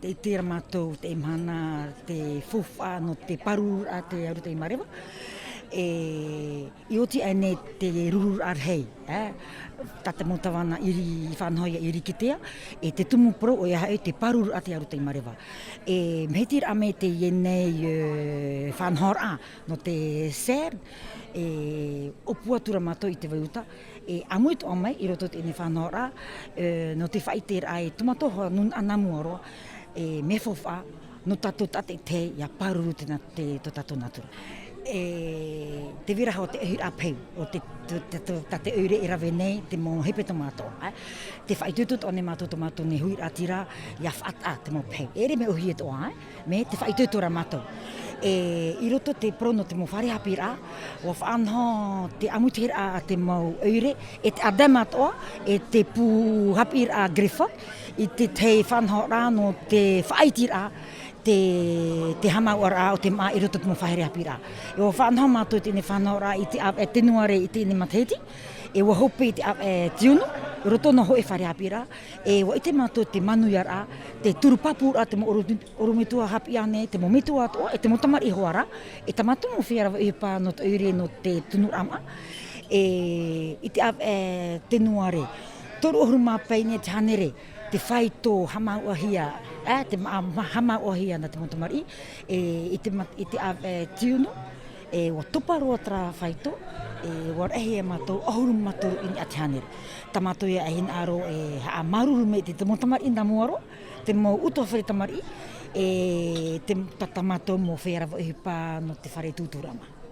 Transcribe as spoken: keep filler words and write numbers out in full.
I tērā mātou te mahana te faufaʻa nō te pārururaʻa te arutaʻi māreva. E, i oti aʻe nei te rururaʻa rahi, e, tā te mau tāvana i faʻanaho ia i riketea, e te tumu parau ʻoia hoʻi te pārururaʻa te arutaʻi māreva. E, mea hiti raʻa mai teie nei, e, faʻanahoraʻa nō te CERN, e, ʻōpū atu ra mātou i te vai uta, e ʻāmui atoʻa mai i roto i teie nei faʻanahoraʻa, e, nō te faʻaʻiteraʻa i tō mātou hoa nūnaʻa nā mua roa, e, mea faufaʻa, nō tātou tātaʻitahi ia pāruru te na-, te, tō tātou natura. E, tē vai ra hoʻi te ʻohiraʻa pehu, o te, te, te, te, tā te ʻoire e rave nei, te mau hepetoma atoʻa, e. Tē faʻaitoito atoʻa nei mātou tō mātou nei huiraʻatira, ia faʻataʻa te mau pehu. E ʻere mea ʻōhie atoʻa, e. Mea tē faʻaitoito ra mātou. E, i roto te parau nō te mau fare haʻapiʻiraʻa, ʻua faʻanaho te ʻāmuitahiraʻa a te mau ʻoire, e te ADEME atoʻa, e te pū haʻapiʻiraʻa GRIFFOT, i te tahi faʻanahoraʻa nō te faʻaitiraʻa, te, te haʻamāuʻaraʻa o te māʻa i roto i te mau fare haʻapiʻiraʻa. E ʻua faʻanaho mātou i teie nei faʻanahoraʻa i te ʻāvaʻe Tenuare i teie nei matahiti, e ʻua hope i te ʻāvaʻe Tiunu, i roto nō hōʻē fare haʻapiʻiraʻa, e ʻua ʻite mātou te manuiaraʻa, te turu pāpūraʻa, te mau ʻorometua haʻapiʻi ānei, te mau metua atoʻa, e te mau tamariʻi hoʻi ra, e tā mātou mau feiā rave ʻohipa nō te ʻoire nō te tunuraʻa māʻa, e, i te ʻāvaʻe Tenuare, toru ʻahuru mā pae i niʻa i te hānere, te faito haʻamāuʻahia, e, te ma-, ma-, haʻamāuʻahia nā te mau tamariʻi, e, i te ma-, i te ʻāvaʻe Tiunu, e, ʻua topa roa terā faito, e, ʻua rahi ia mātou ʻahuru mā toru i niʻa i te hānere. Tā mātou ia e hinaʻaro e haʻamāuruuru mai i te, te mau tamariʻi nā mua roa, te mau ʻutuāfare tamariʻi, e, te, tā, tā mātou mau feiā rave ʻohipa nō te fare tūtūraʻa māʻa.